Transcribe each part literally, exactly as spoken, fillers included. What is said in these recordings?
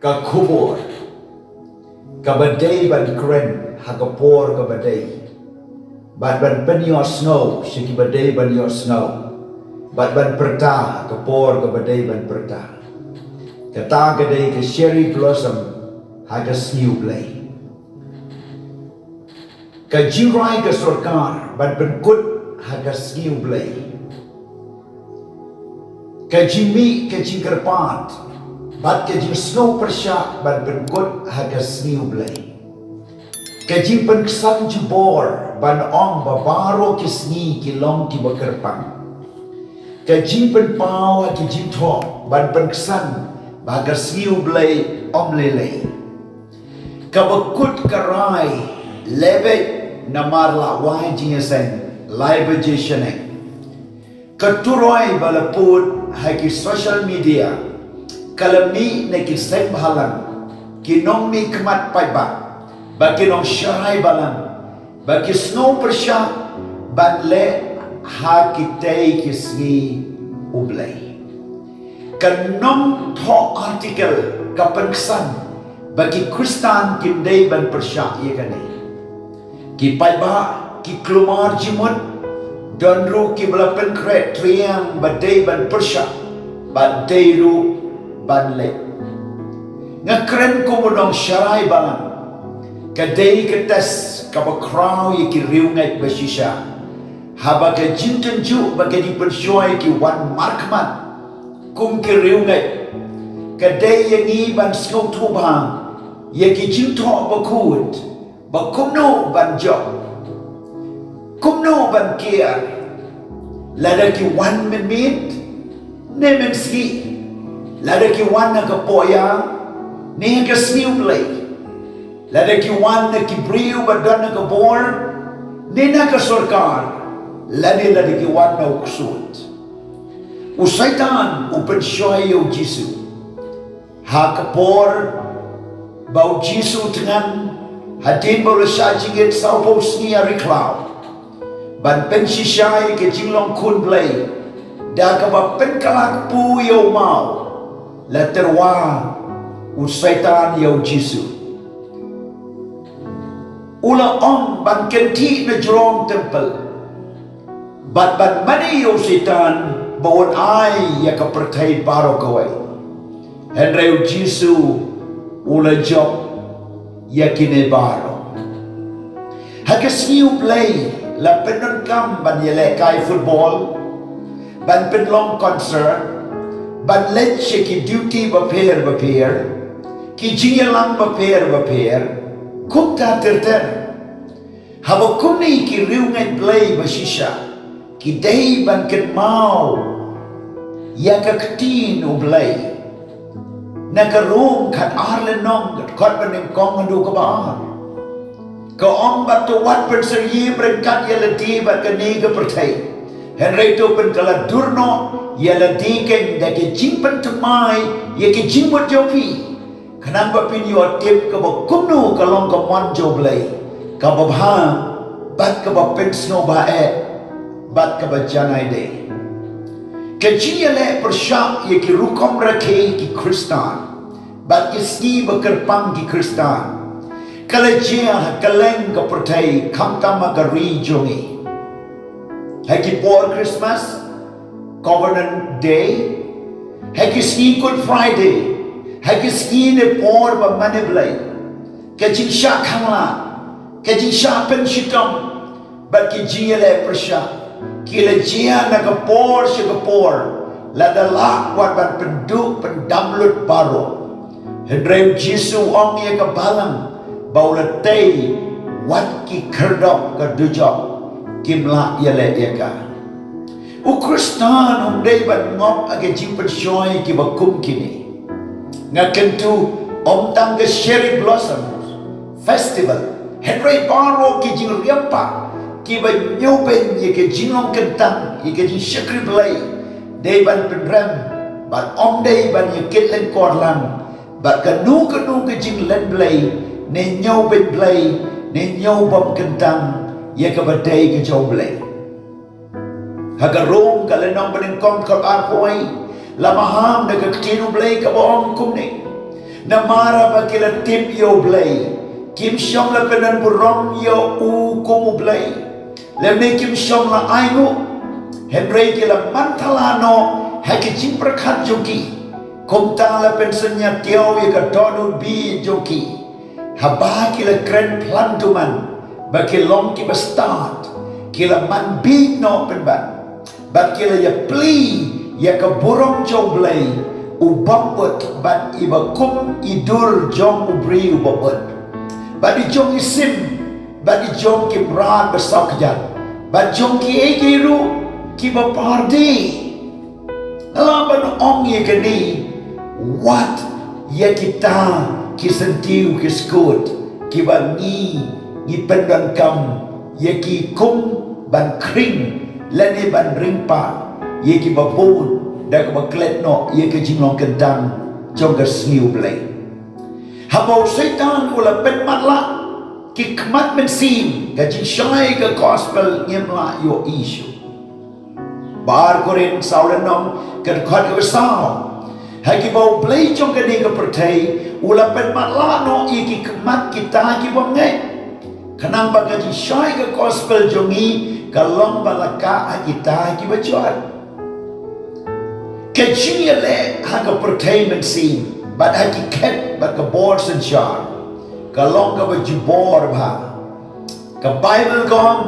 Ka khubor kaba dei ban kren ha ka por kaba dei, bad ban pynïohsngew sha kiba dei ban ïohsngew, bad ban pyrta ha ka por kaba dei ban pyrta. Kata ka dei ka cherry blossom ha ka sngi U Blei. Ka jingrai ka sorkar ban pynkut ha ka sngi U Blei. Ka jingmih ka jingkyrpad bad ka jingsngew pyrshah ban pynkut ha ka sngi U Blei. Ka jingpynksan jubor ban ong ba baroh ki sngi ki long kiba kyrpang. Ka jingpynpaw ha ki jingthoh ban pynksan ba ka sngi U Blei ym lei lei. Kaba kut ka rai, lebeit namar la wai jingïaseng lai baje shaneng. Ka turoi ba la put ha ki social media ka la mih na ki seng bhalang, ki nongmihkhmat paidbah, bad ki nongsharai balang, ba ki sngew pyrshah ban leh ha kitei ki sngi U Blei. Ka nongthoh article ka pynksan ba ki Khristan kim dei ban pyrshah ïa kane. Ki paidbah ki kulmar jingmut, don ruh kiba la pynkhreh triang ba dei ban pyrshah bad dei ruh ban leh. Nga kren kum u nongsharai balang. Ka dei ka test kaba khraw ïa ki riewngeit ba shisha, haba ka jingtynjuh bad ka jingpynshoi ki wan markhmat kum ki riewngeit. Ka dei ïa ngi ban sngewthuh bha ïa ki jingthoh bakhuid ba kumno ban jop, kumno ban kiar. Lada ki wan mynmiet ne mynsngi, lada ki wan na ka pohïa ne ha ka sngi U Blei, lada ki wan na ki briew ba don na ka bor ne na ka sorkar, lane lada ki wan na u ksuid. U Soitan u pynshoi ïa u Jisu ha ka por ba u Jisu u thngan, hadien ba u la shah jingit sawphew sngi ha ri khlaw, ban pynshisha ïa ka jinglong khun Blei da kaba pynkylla kpu ïa u maw. La tyrwa u Soitan ïa u Jisu. U la ong ban kynthih na jrong templ bad ban mane ïa u Soitan ba un ai ïa ka pyrthei baroh kawei. Hynrei u Jisu u la jop ïa kine baroh. Ha ka sngi U Blei la pyndonkam ban ïalehkai football, ban pynlong concert, ban leit sha ki duty bapher bapher, ki jingïalang bapher bapher, kumta ter ter. Haba kumne ki riewngeit Blei ba shisha ki dei ban kynmaw ïa ka ktien U Blei. Na ka Rom khatar lynnong, dkhot banyngkong haduh kaba ar, ka ong ba to wat pynsyriem ryngkat ïa lade bad kane ka pyrthei, hynrei to pynkylla dur noh ïa lade keiñ da ka jingpynthymmai ïa ka jingmut jong phi, khnang ba phin ïoh tip kaba kumno ka long ka mon jong U Blei, kaba bha bad kaba pynsngewbha eh bad kaba janai de. Ka jingïaleh pyrshah ïa ki rukom rakhe ki Khristan bad ki sngi ba kyrpang ki Khristan ka la jia ha kylleng ka pyrthei, khamtam ha ka ri jong ngi. Ha ki por Christmas, Covenant Day, ha ki sngi Good Friday, ha ki sngi ne por ba mane Blei, ka jingshah khanglad, ka jingshah pynshitom bad ki jingïaleh pyrshah ki la jia na ka por sha ka por, lada lah wat ban pynduh pyndam lut baroh. Hynrei u Jisu u ong ïa ka balang ba u la tei wat ki khyrdop ka dujok kim lah ïaleh ïa ka. U Khristan um dei ban ngop ha ka jingpynshoi kiba kum kine. Nga kyntu, ym tang ka Cherry Blossom Festival, hynrei baroh ki jingriam pat kiba ñiewbeiñ ïa ka jinglong kyntang, ïa ka jingshakri Blei, dei ban pynrem bad ym dei ban ïa kit lyngkor lang bad kano kano ka jinglen Blei ne ñiewbeiñ Blei ne ñiewbom kyntang ïa kaba dei ka jong U Blei. Ha ka Rom ka lynnong banyngkong, dkhot arphew wei, la maham da ka ktien U Blei kaba ong kumne: Namar ba ki la tip ïa U Blei, kim shym la pynburom ïa u kum U Blei, lymne kim shym la ainguh. Hynrei ki la manthala noh ha ki jingpyrkhat jong ki, kumta la pynsynñiaw ïa ka dohnud bit jong ki. Haba ki la kren phlang duman ba ki long kiba stad, ki la man bit noh pynban, bad ki la ïaplie ïa ka burom jong U Blei, u bym ut bad i ba kum i dur jong u briew u bym ut, bad i jong i sim, bad i jong ki mrad ba saw kjat, bad jong kiei kiei ruh kiba phardi. Nga lah ban ong ïa kane, wat ïa kita ki syntiew ki skud kiba ngi, ngi pyndonkam ïa ki kum ban khring lane ban ring pat ïa kiba bun, da kaba klet noh ïa ka jinglong kyntang jong ka sngi U Blei. Haba u Soitan u la pynmatlah ki khmat mynsiem, ka jingshai ka gospel ngim lah ïohi shuh. Ba-ar Korinth saw lynnong, ka dkhot kaba saw. Ha kiba U Blei jong kane ka pyrthei u la pynmatlah noh ïa ki khmat kita ki bym ngeit, khnang ba ka jingshai ka gospel jong ngi kan long ba la kah ha kita kiba jot. Ka jingïaleh ha ka pyrthei mynsiem bad ha ki khet bad ka bor synshar ka long kaba jubor bha. Ka Baibl ka ong,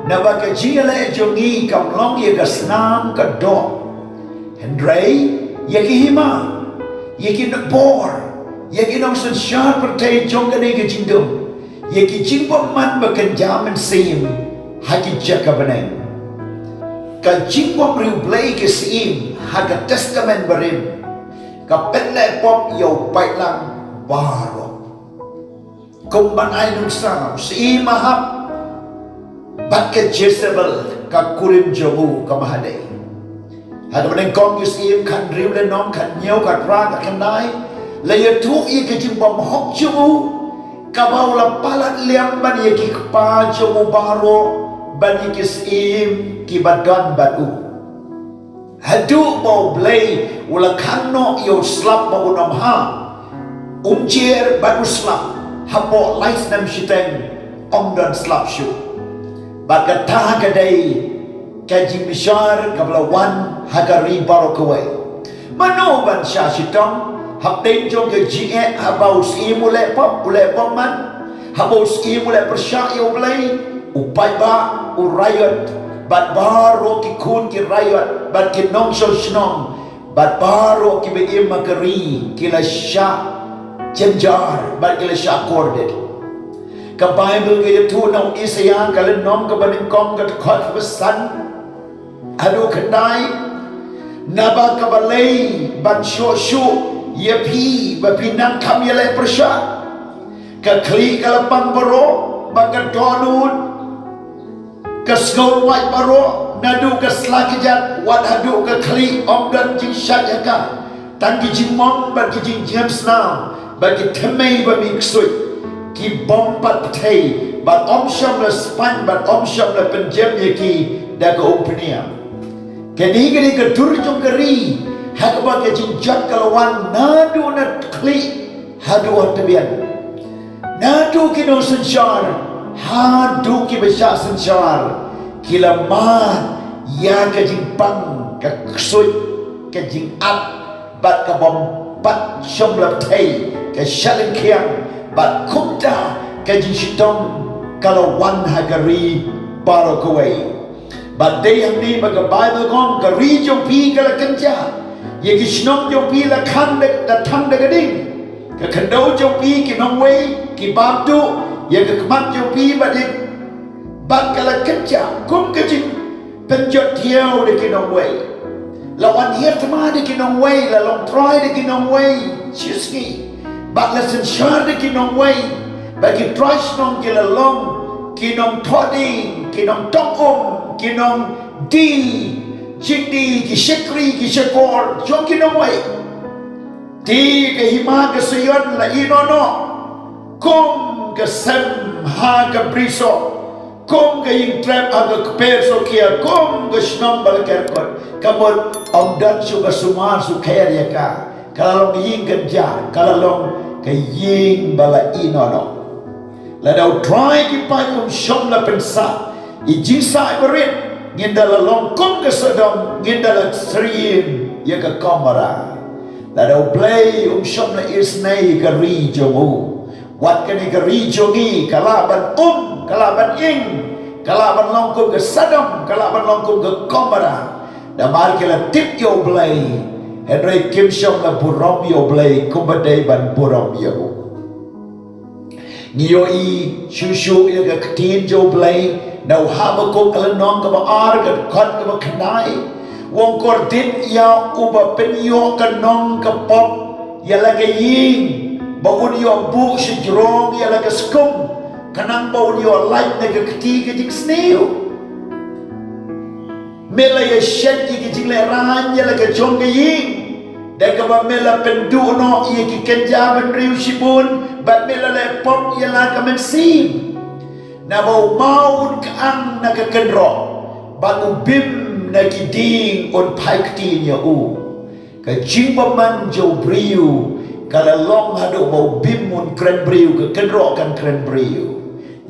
naba ka jingïaleh jong ngi kam long ïa ka snam ka doh, hynrei ïa ki hima, ïa ki nongbor, ïa ki nongsynshar pyrthei jong kane ka jingdum, ïa ki jingbymman ba kynja mynsiem ha ki jaka bneng. Ka jingbymriewblei ka Syiem ha ka Testament Barim ka pynleh pop ïa u paidlang baroh. Kum ban ai nuksa, u Syiem Ahab bad ka Jezebel, ka kurim jong u ka Mahadei. Ha kaba nyngkong ki Syiem khathynriew lynnong, khathynñiew, khatphra, khatkhyndai, la ïathuh ïa ka jingbymhok jong u, kaba u la palat liam ban ïa ki kpa jong u baroh, ban ïa ki syiem kiba don bad u. Haduh ba U Blei u la khang noh ïa u slap ba un ym hap, um jer bad u slap, hapoh lai snem shiteng ym don slap shuh. Bad kata ka dei ka jingbishar kaba la wan ha ka ri baroh kawei. Mano ban shah shitom hapdeng jong ka jingeh haba u Syiem u leh pop, u leh bymman, haba u Syiem u leh pyrshah ïa U Blei, u paidbah, u raiot, bad baroh ki khun ki raiot, bad ki nongshong shnong, bad baroh kiba im ha ka ri ki la shah jynjar bad ki la shah kordit. Ka Baibl ka ïathuh na u Isaïah ka lynnong kaba nyngkong, ka dkhot kaba san haduh khyndai, naba ka balei ban shoh shuh ïa phi ba phi nang kham ïaleh pyrshah? Ka khlieh ka la pang baroh bad ka dohnud, ka sngewwait baroh, naduh ka sla kjat wat haduh ka khlieh ym don jingshait ha ka. Tang ki jingmong bad ki jingjngem snam bad ki thymmei ba mih ksuid, ki bym pat pyrthei, bad ym shym la spaiñ bad ym shym la pynjem ïa ki da ka umphniang. Kane ka dei ka dur jong ka ri ha kaba ka jingjot ka la wan naduh na khlieh haduh ha tbian. Naduh ki nongsynshar haduh kiba shah synshar ki la mad ïa ka jingpang, ka ksuid, ka jingat, bad ka bym pat shym la pyrthei, ka shah lyngkhiang, bad kumta ka jingshitom ka la wan ha ka ri baroh kawei. Bad dei hangne ba ka Baibl ka ong ka ri jong phi ka la kynjah, ïa ki shnong jong phi la khan da, la thang da ka ding. Ka khyndew jong phi ki nongwei ki bam duh ïa ka khmat jong phi bad ïa, bad ka la kynjah kum ka jingpynjot thiaw da ki nongwei. La wan hiar thma da ki nongwei, la long trai da ki nongwei shisngi. Bad la synshar da ki nongwei, bad ki trai shnong ki la long ki nongthoh dieng, ki nongtong um, ki nongdie jingdie, ki shakri ki shakor jong ki nongwei. Te ka hima ka Sion la ïehnoh noh kum ka sem ha ka bri soh, kum ka ïingtrep ha ka kper sohkhiar, kum ka shnong ba la ker kot. Ka mut ym don shuh ba sumar sukher ïa ka. Ka la long ïing kynja, ka la long ka ïing ba la ïehnoh noh. Lada U Trai ki paid um shym la pynsah ïa i jingsah barit, ngin da la long kum ka Sodom, ngin da la syriem ïa ka Gomorrah. Lada U Blei um shym la isynei ïa ka ri jong u, wat kane ka ri jong ngi ka lah ban um, ka lah ban ïng, ka lah ban long kum ka Sodom, ka lah ban long kum ka Gomorrah. Namar ki la tip ïa U Blei, hynrei kim shym la burom ïa U Blei kumba dei ban burom ïa u. Ngi ïohi shuh shuh ïa ka ktien jong U Blei na u Habakuk ka lynnong kaba ar, ka dkhot kaba khyndai. U ong, kordit ïa uba pynïoh ka nong ka pop ïa la ka ïing, ba un ïoh buh shajrong ïa la ka skum, khnang ba un ïoh lait na ka kti ka jingsniew. Me la ïa shet ïa ki jinglehrain ïa la ka jong ka ïing, da kaba me la pynduh noh ïa ki kynja bynriew shibun, bad me la leh pop ïa la ka mynsiem. Naba u maw un kyang na ka kynroh, bad u bim na ki dieng un phai ktien ïa u. Ka jingbymman jong u briew ka la long haduh ba u bim un kren briew, ka kynroh kan kren briew.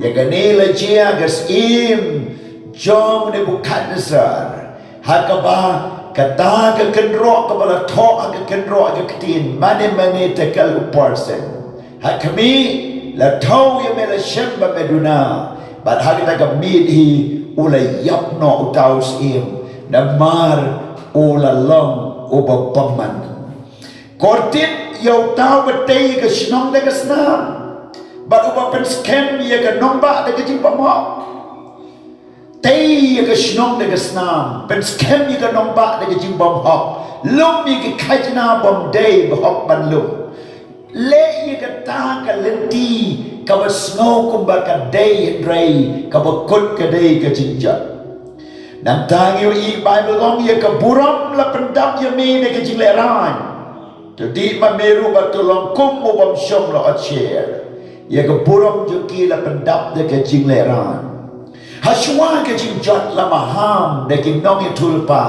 Ïa kane la jia ka syiem jong Nebukhadnessar, ha kaba kata ka kynroh kaba la thoh ha ka kynroh ha ka ktien, mane mane tekel u por sien. Ha khmih, la thew ïa me, la shem ba me duna, bad ha kata ka miet hi u la ïap noh uta u syiem, namar u la long uba bymman. Kordit ïa uta uba tei ïa ka shnong da ka snam, bad uba pynskhem ïa ka nongbah da ka jingbymhok. Tei ïa ka shnong da ka snam, pynskhem ïa ka nongbah da ka jingbymhok, lum ïa ka khajna bym dei ba hok ban lum. Leh ïa kata ka lynti kaba sngew kumba ka dei, hynrei kaba kut ka dei ka jingjot. Nangta ngi ïohi Baibl ong, ïa ka burom la pyndap ïa me da ka jinglehrain. To dih ma me ruh ba to long kum u bym shym la ot sher. Ïa ka burom jong ki la pyndap da ka jinglehrain. Hashwa ka jingjot la maham da ki nongïathuhlypa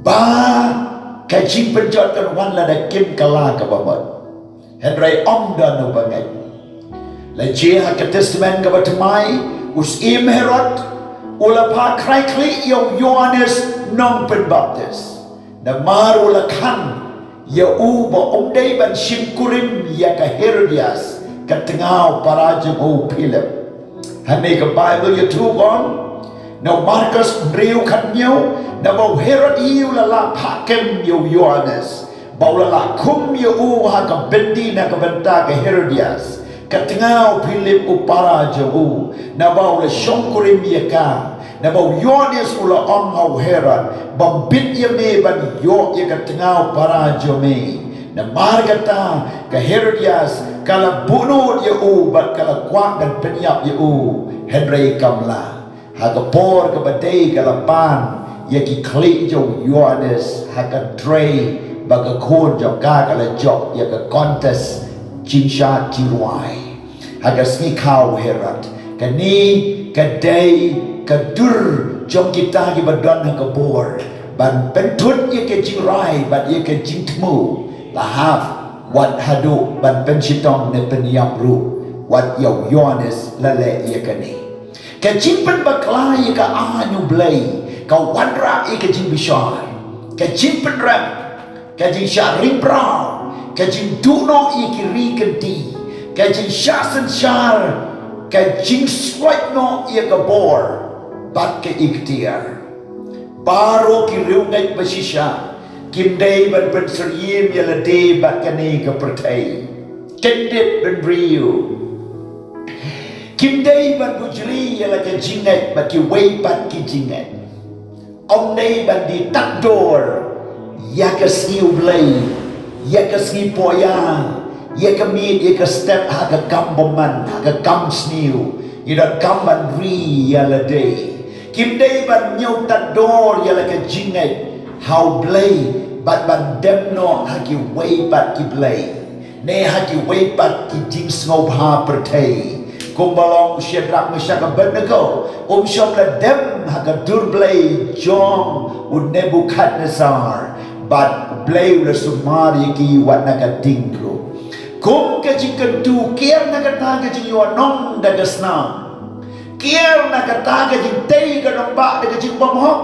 ba ka jingpynjot kan wan lada kim kylla kaba mut. Hynrei ym don uba ngeit. La jia ha ka Testament kaba Thymmai, u syiem Herod u la phah khraikhlieh ïa u Ïoannis Nongpynbaptis. Namar u la khan ïa u ba um dei ban shim kurim ïa ka Herodias, ka tnga u para jong u Philip. Hangne ka Baibl ïathuh ong, na u Markos hynriew khathynñiew, naba u Herod hi u la lah phah kem ïa u Ïoannis, ba u la lah khum ïa u ha ka byndi na ka bynta ka Herodias, ka tnga u Philip u para jong u, naba u la shongkurim ïa ka. Naba u Ïoannis u la ong ha u Herod, bym bit ïa me ban ïoh ïa ka tnga u para jong me. Namar kata ka Herodias ka la buhnud ïa u bad ka la kwah ban pynïap ïa u, hynrei kam lah. Ha ka por kaba dei ka la pan ïa ki khlieh jong u Ïoannis ha ka drei ba ka khun jong ka ka la jop ïa ka contest jingshad jingrwai. Ha ka sngi khaw Herod. Kane ka dei ka dur jong kita kiba don ha ka bor ban pynthut ïa ka jingrai bad ïa ka jingthmu, la hap wat haduh ban pynshitom ne pynïap ruh wat ïa u Ïoannis la leh ïa kane. Ka jingpynbakla ïa ka aiñ U Blei ka wanrah ïa ka jingbishar, ka jingpynrem, ka jingshah ring praw, ka jingduh noh ïa ki ri kynti, ka jingshah synshar, ka jingsloit noh ïa ka bor bad ka iktiar. Baroh ki riewngeit ba shisha kim dei ban pynsyriem ïa lade bad kane ka pyrthei. Kyndit bynriew. Kim dei ban bujli ïa la ka jingngeit bad kiwei pat ki jingngeit. Ym dei ban die tad dur ïa ka sngi U Blei, ïa ka sngi pohïa, ïa ka miet, ïa ka step ha ka kam bymman, ha ka kam sniew. Ngi donkam ban ri ïa lade. Kim dei ban ñiew tad dur ïa la ka jingngeit ha U Blei bad ban dem noh ha kiwei pat ki blei, ne ha kiwei pat ki jingsngewbha pyrthei. Kumba long u Shadrak, Meshak, Abednego, um shym la dem ha ka dur blei jong u Nebukhadnessar, bad u Blei u la sumar ïa ki wat na ka ding ruh. Kum ka jingkyntu, kiar na kata ka jingïohnong da ka snam. Kiar na kata ka jingtei ka nongbah da ka jingbymhok.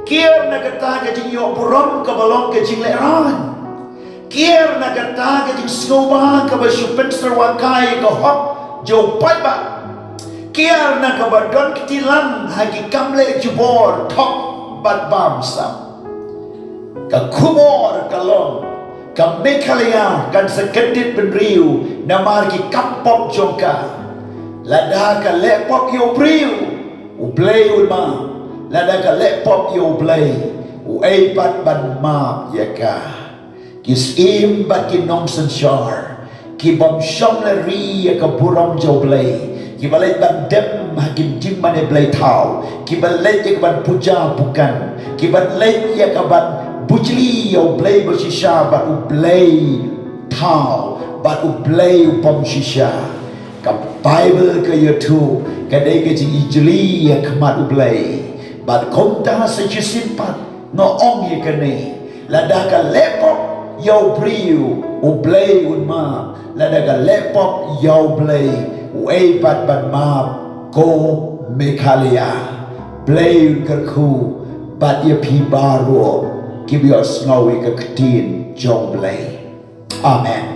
Kiar na kata ka jingïoh burom kaba long ka jinglehrain. Kiar na kata ka jingsngewbha kaba shu pynsyrwa kai ka hok jong u paidbah. Kiar na kaba don kti lang ha ki kam leh jubor, thok bad bam sam. Ka khubor ka long, ka Meghalaya kan sa kyndit bynriew namar ki kam pop jong ka. Lada ka leh pop ïa u briew, U Blei un map. Lada ka leh pop ïa U Blei, uei pat ban map ïa ka? Ki syiem bad ki nongsynshar ki bym shym la ri ïa ka burom jong U Blei, kiba leit ban dem ha ki jingmane blei thaw, kiba leit ïa ka ban puja pukan, kiba leit ïa ka ban bujli ïa U Blei ba shisha bad u blei thaw bad u blei u bym shisha. Ka Baibl ka ïathuh ka dei ka jingijli ïa khmat U Blei. Bad kumta sa shisien pat nga ong ïa kane, lada ka leh pop ïa u briew, U Blei un map. Lada ka leh pop ïa U Blei, uei pat ban map? Ko Meghalaya, Blei un kyrkhu bad ïa phi baroh kiba ïohsngew ïa ka ktien jong U Blei. Amen.